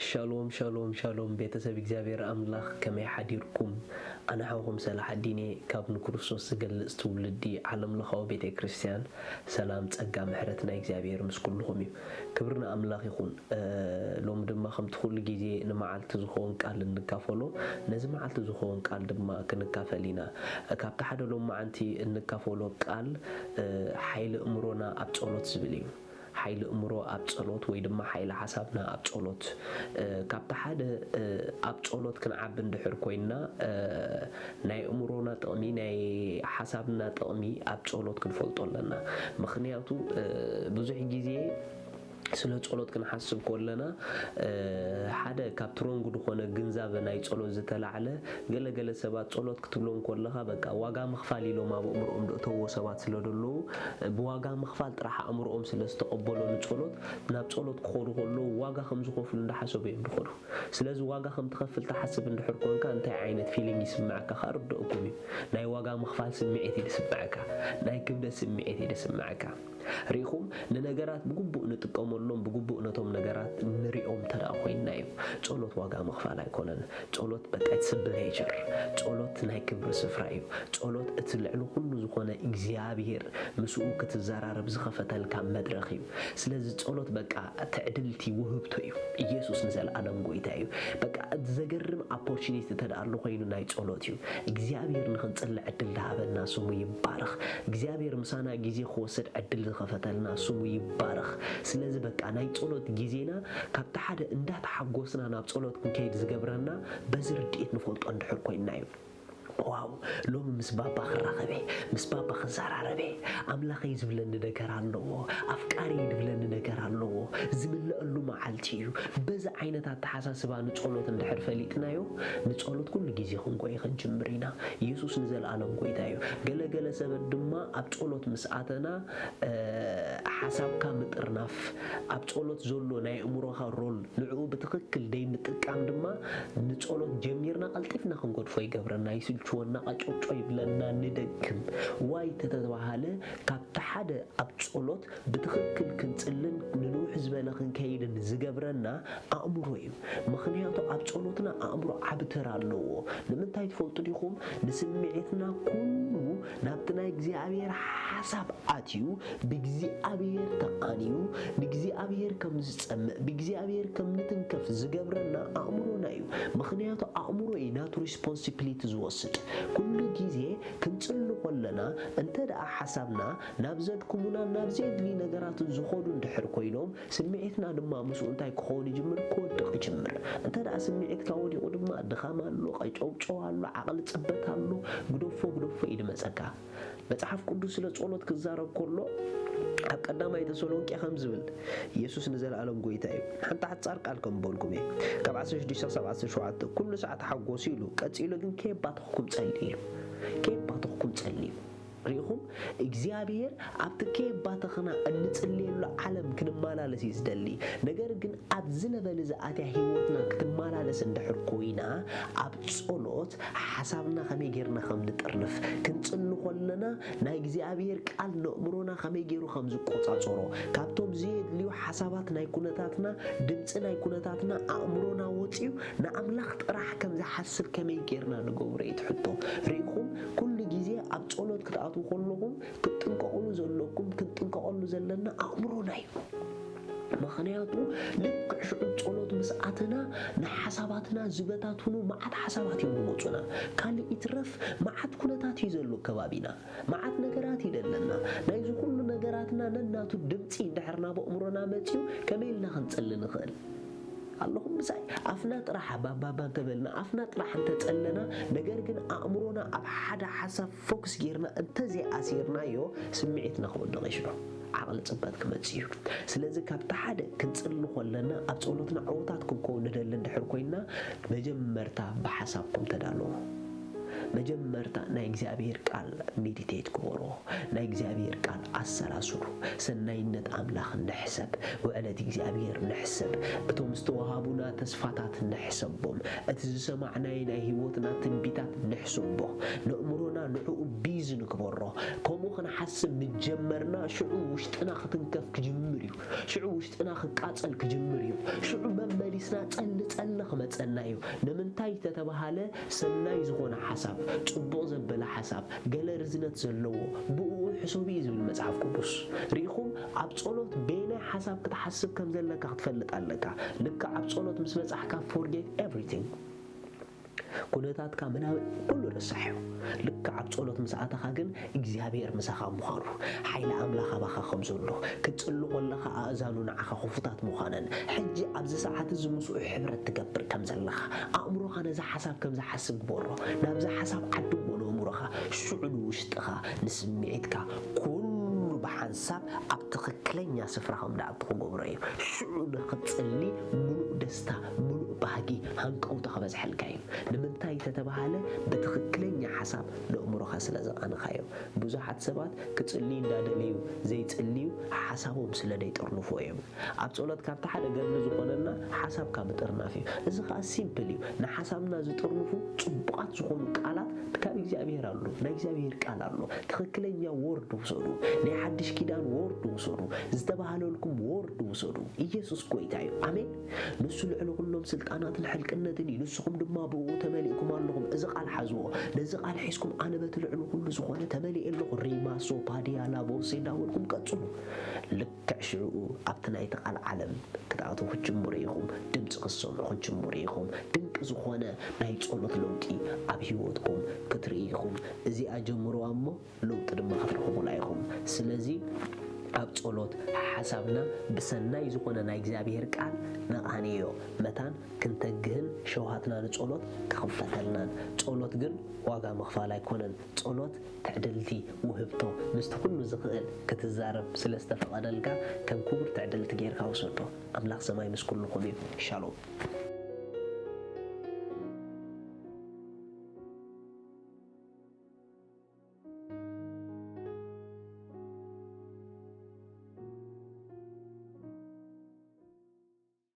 ሻሎም ሻሎም ሻሎም፣ ቤተሰብ እግዚኣብሔር ኣምላኽ፣ ከመይ ሓዲርኩም? ኣነ ሓውኹም ሰላሓዲን እየ ካብ ንክርስቶስ ዝገልጽ ትውልዲ ዓለምለኻዊ ቤተ ክርስቲያን። ሰላም ጸጋ ምሕረት ናይ እግዚኣብሔር ምስ ኩልኹም እዩ። ክብሪ ንኣምላኽ ይኹን። እ፣ ሎሚ ድማ ከምቲ ኩሉ ግዜ ንመዓልቲ ዝኸውን ቃል እንካፈሎ፣ ነዚ መዓልቲ ዝኸውን ቃል ድማ ክንካፈል ኢና። ካብቲ ሓደ ሎሚ መዓንቲ እንካፈሎ ቃል፣ እ፣ ሓይሊ እምሮና ኣብ ጸሎት ዝብል እዩ። ሓይሊ እምሮ ኣብ ጸሎት ወይ ድማ ሓይሊ ሓሳብና ኣብ ጸሎት። እ፣ ካብቲ ሓደ፣ እ፣ ኣብ ጸሎት ክንዓቢ እንድሕር ኮይንና፣ እ፣ ናይ እምሮና ጥቕሚ፣ ናይ ሓሳብና ጥቕሚ ኣብ ጸሎት ክንፈልጦ ኣለና። ምኽንያቱ፣ እ፣ ብዙሕ ግዜ ስለ ጸሎት ክንሓስብ ከለና፣ እ፣ ሓደ ካብ ትሮንግ ዝኾነ ግንዛበ ናይ ጸሎት ዝተላዕለ፣ ገለ ገለ ሰባት ጸሎት ክትብሎም ከለኻ በቃ ዋጋ ምኽፋል ኢሎም ኣብ ኣእምሮኦም ዘእተውዎ ሰባት ስለ ዘለዉ፣ ብዋጋ ምኽፋል ጥራሕ ኣእምሮኦም ስለ ዝተቐበሎ ንጸሎት፣ ናብ ጸሎት ክኸዱ ከለዉ ዋጋ ከም ዝኸፍሉ እንዳሓሰቡ እዮም ዝኸዱ። ስለዚ ዋጋ ከም ትኸፍል ትሓስብ እንድሕር ኮንካ እንታይ ዓይነት ፊሊንግ ይስምዓካ ከኣ ርድአኩም እዩ። ናይ ዋጋ ምኽፋል ስምዒት እዩ ዝስምዓካ። ናይ ክብደት ስምዒት እዩ ዝስምዓካ። ርኢኹም፣ ንነገራት ብግቡእ ንጥቀመሎም፣ ብግቡእ ነቶም ነገራት ንሪኦም እንተ ደኣ ኮይንና እዩ። ጸሎት ዋጋ ምኽፋል ኣይኮነን። ጸሎት በቃ it's a pleasure። ጸሎት ናይ ክብሪ ስፍራ እዩ። ጸሎት እቲ ልዕሊ ኩሉ ዝኾነ እግዚኣብሔር ምስኡ ክትዘራረብ ዝኸፈተልካ መድረኽ እዩ። ስለዚ ጸሎት በቃ ትዕድልቲ ውህብቶ እዩ። ኢየሱስ ንዘለኣለም ጎይታ እዩ። በቃ እቲ ዘገርም ኦፖርቹኒቲ እንተ ደኣ ኣሎ ኮይኑ ናይ ጸሎት እዩ። እግዚኣብሔር ንኽንጽሊ ዕድል ዝሃበና ስሙ ይባረኽ። እግዚኣብሔር ምሳና ግዜ ክወስድ ዕድል ዝኸፈተልና ስሙ ይባረኽ። ስለዚ በቃ ናይ ጸሎት ግዜና ካብቲ ሓደ እንዳተሓጎስና ናብ ጸሎት ክንከይድ ዝገብረና በዚ ርድኢት ንፈልጦ እንድሕር ኮይንና እዩ። ዋው፣ ሎሚ ምስ ባባ ክራኸብ እየ፣ ምስ ባባ ክዘራረብ እየ። ኣምላኸይ ዝብለኒ ነገር ኣለዎ፣ ኣፍቃሪ ዝብለኒ ነገር ኣለዎ። ዝምለአሉ መዓልቲ እዩ። በዚ ዓይነት ኣተሓሳስባ ንጸሎት እንድሕር ፈሊጥናዮ፣ ንጸሎት ኩሉ ግዜ ክንጎየ ክንጅምር ኢና። ኢየሱስ ንዘለኣለም ጎይታ እዩ። ገለ ገለ ሰባት ድማ ኣብ ጸሎት ምስ ኣተና፣ እ፣ ሓሳብካ ምጥርናፍ፣ ኣብ ጸሎት ዘሎ ናይ ኣእምሮኻ ሮል ንዕኡ ብትኽክል ደይምጥቃም ድማ ንጸሎት ጀሚርና ቀልጢፍና ክንገድፎ ይገብረና፣ ይስልችወና፣ ቀጨውጨው ይብለና፣ ንደክም። ዋይ ተተባሃለ ካብቲ ሓደ ኣብ ጸሎት ብትኽክል ክንጽልን ንንውሕ ዝበለ ክንከይድን ዝገብረና ኣእምሮ እዩ። ምኽንያቱ ኣብ ጸሎትና ኣእምሮ ዓቢ ተራ ኣለዎ። ንምንታይ ትፈልጡ ዲኹም? ንስምዒትና ኩሉ ናብቲ ናይ እግዚኣብሔር ሓሳብ ኣትዩ ብእግዚኣብሔር ተቓንዩ ንእግዚኣብሔር ከም ዝጸምእ ብእግዚኣብሔር ከም ንትንከፍ ዝገብረና ኣእምሮና እዩ። ምኽንያቱ ኣእምሮ እዩ ናቱ ሪስፖንሲቢሊቲ ዝወስድ። ኩሉ ግዜ ክንጽሊ ከለና እንተ ደኣ ሓሳብና ናብ ዘድክሙና ናብ ዘየድሊ ነገራትን ዝኸዱ እንድሕር ኮይኖም ስምዒትና ድማ ምስኡ እንታይ ክኸውን ይጅምር? ክወድቕ ይጅምር። እንተ ደኣ ስምዒትካ ወዲቑ ድማ ድኻም ኣሎ፣ ቀጨውጨው ኣሎ፣ ዓቕሊ ጽበት ኣሎ፣ ግደፎ ግደፎ እዩ ድመጸካ። መጽሓፍ ቅዱስ ስለ ጸሎት ክዛረብ ከሎ ኣብ ቀዳማይ ተሰሎንቄ ከም ዝብል ኢየሱስ ንዘለኣለም ጎይታ እዩ። ሓንቲ ሓጻር ቃል ከም በልኩም እየ ካብ ዓሰርተ ሽዱሽተ ክሳብ ዓሰርተ ሸውዓተ ኩሉ ሰዓት ሓጎሱ ኢሉ ቀጺሉ ግን ከየባተኽኩም ጸልዩ ኢሉ ከየባተኽኩም ጸልዩ ርኢኹም እግዚኣብሔር ኣብቲ ከየባተኽና እንጽልየሉ ዓለም ክንመላለስ እዩ ዝደሊ። ነገር ግን ኣብዚ ለበል እዚ ኣትያ ህይወትና ክትመላለስ እንድሕር ኮይና ኣብ ጸሎት ሓሳብና ከመይ ጌርና ከም ንጥርንፍ ክንጽሊ ከለና ናይ እግዚኣብሔር ቃል ነእምሮና ከመይ ገይሩ ከም ዝቆጻጸሮ ካብቶም ዘየድልዩ ሓሳባት ናይ ኩነታትና ድምፂ ናይ ኩነታትና ኣእምሮና ወፂኡ ንኣምላኽ ጥራሕ ከም ዝሓስብ ከመይ ጌርና ንገብሮ እዩ እቲ ሕቶ። ርኢኹም ኩሉ ግዜ ኣብ ጸሎት ክትኣትዉ ከለኹም ክትጥንቀቕሉ ዘለኩም ክንጥንቀቐሉ ዘለና ኣእምሮና እዩ። ምኽንያቱ ልክዕ ሽዑ ጸሎት ምስ ኣተና ንሓሳባትና ዝበታትኑ መዓት ሓሳባት እዮም ዝመፁና። ካልእ ይትረፍ መዓት ኩነታት እዩ ዘሎ ከባቢና። መዓት ነገራት እዩ ዘለና። ናይዚ ኩሉ ነገራትና ነናቱ ድምፂ እንድሕር ናብ ኣእምሮና መፂኡ ከመይ ኢልና ክንፅሊ ንኽእል? ኣለኹም ምሳይ ኣፍና ጥራሕ ባባባ እንተበልና ኣፍና ጥራሕ እንተፀለና ነገር ግን ኣእምሮና ኣብ ሓደ ሓሳብ ፎክስ ጌርና እንተዘይኣሲርናዮ ስምዒትና ክወድቕ ይሽዶ ዓቕሊ ፅበት ክመፅእ እዩ። ስለዚ ካብቲ ሓደ ክንፅሊ ከለና ኣብ ፀሎትና ዕውታት ክንከውን ንደሊ እንድሕር ኮይንና መጀመርታ ብሓሳብኩም ተዳለዉ። መጀመርታ ናይ እግዚኣብሔር ቃል ሜዲቴት ግበሩ። ናይ እግዚኣብሔር ቃል ኣሰላስሉ። ሰናይነት ኣምላኽ ንሕሰብ። ውዕለት እግዚኣብሔር ንሕሰብ። እቶም ዝተዋሃቡና ተስፋታት ንሕሰቦም። እቲ ዝሰማዕናዮ ናይ ህይወትና ትንቢታት ንሕሰቦ። ነእምሮና ንዕኡ ቢዚ ንግበሮ። ከምኡ ክንሓስብ ምስ ጀመርና ሽዑ ውሽጥና ክትንከፍ ክጅምር እዩ። ሽዑ ውሽጥና ክቃጸል ክጅምር እዩ። ሽዑ መመሊስና ጸሊ ጸሊ ክመጸና እዩ። ንምንታይ ተተባሃለ፣ ሰናይ ዝኾነ ሓሳብ፣ ጽቡቕ ዘበለ ሓሳብ፣ ገለ ርዝነት ዘለዎ፣ ብእኡ ሕሰቡ እዩ ዝብል መጽሓፍ ቅዱስ። ርኢኹም፣ ኣብ ጸሎት በየናይ ሓሳብ ክትሓስብ ከም ዘለካ ክትፈልጥ ኣለካ። ልክዕ ኣብ ጸሎት ምስ በጻሕካ፣ forget everything። ኩነታትካ ምናምን ኩሉ ረሳሕ እዩ። ልክዕ ኣብ ጸሎት ምስ ኣተኻ ግን እግዚኣብሔር ምሳኻ ምዃኑ፣ ሓይሊ ኣምላኽ ኣባኻ ከም ዘሎ፣ ክትጽሊ ከለኻ ኣእዛኑ ንዓኻ ክፉታት ምዃነን፣ ሕጂ ኣብዚ ሰዓት እዚ ምስኡ ሕብረት ትገብር ከም ዘለኻ፣ ኣእምሮኻ ነዚ ሓሳብ ከም ዝሓስብ ግበሮ። ናብዚ ሓሳብ ዓድሞ ንእምሮኻ። ሽዑ ንውሽጥኻ፣ ንስምዒትካ፣ ኩሉ ብሓንሳብ ኣብ ትኽክለኛ ስፍራ ከም ደኣቱ ክገብሮ እዩ። ሽዑ ንኽትጽሊ ምሉእ ደስታ፣ ምሉእ ባህጊ፣ ሃንቀውታ ክበዝሐልካ እዩ። ንምንታይ ተተባሃለ፣ ብትኽክለኛ ሓሳብ ንእምሮኻ ስለ ዘቓንኻዮ። ብዙሓት ሰባት ክጽልዩ እንዳደለዩ ዘይጽልዩ፣ ሓሳቦም ስለ ዘይጥርንፎ እዮም። ኣብ ጸሎት ካብቲ ሓደ ገድሊ ዝኾነና ሓሳብካ ምጥርናፍ እዩ። እዚ ኸኣ ሲምፕል እዩ። ንሓሳብና ዝጥርንፉ ጽቡቓት ዝኾኑ ቃላት ካብ እግዚኣብሔር ኣሎ። ናይ እግዚኣብሔር ቃል ኣሎ። ትኽክለኛ ወርድ ውሰዱ። ናይ ሓድሽ ኪዳን ወርድ ውሰዱ። ዝተባህለልኩም ወርድ ውሰዱ። ኢየሱስ ጎይታ እዩ። ኣሜን። ንሱ ልዕሊ ኩሎም ስልጣናትን ሕልቅነትን እዩ። ንስኹም ድማ ብእኡ ተመሊእኩም ኣለኹም። እዚ ቃል ሓዝዎ። ነዚ ቃል ሒዝኩም ኣነ በቲ ልዕሊ ኩሉ ዝኾነ ተመሊኤ ኣለኹ። ሪማሶ ፓዲያ ላቦሴ እንዳበልኩም ቀጽሉ። ልክዕ ሽዑ ኣብቲ ናይቲ ቃል ዓለም ክትኣትዉ ክትጅምሩ ኢኹም። ድምፂ ክትሰምዑ ክትጅምሩ ኢኹም። ድንቂ ዝኾነ ናይ ጸሎት ለውጢ ኣብ ህይወትኩም ክትርኢ ኢኹም። እዚኣ ጀምርዋ እሞ ለውጢ ድማ ክትረኽቡላ ኢኹም። ስለዚ ኣብ ጸሎት ሓሳብና ብሰናይ ዝኾነ ናይ እግዚኣብሔር ቃል ነቓንዮ። መታን ክንተግህን ሸውሃትና ንጸሎት ክኽፈተልናን። ጸሎት ግን ዋጋ ምኽፋል ኣይኮነን። ጸሎት ትዕድልቲ፣ ውህብቶ፣ ምስቲ ኩሉ ዝኽእል ክትዛረብ ስለ ዝተፈቐደልካ ከም ክቡር ትዕድልቲ ጌርካ ውሰዶ። ኣምላኽ ሰማይ ምስ ኩልኹም እዩ። ሻሎም።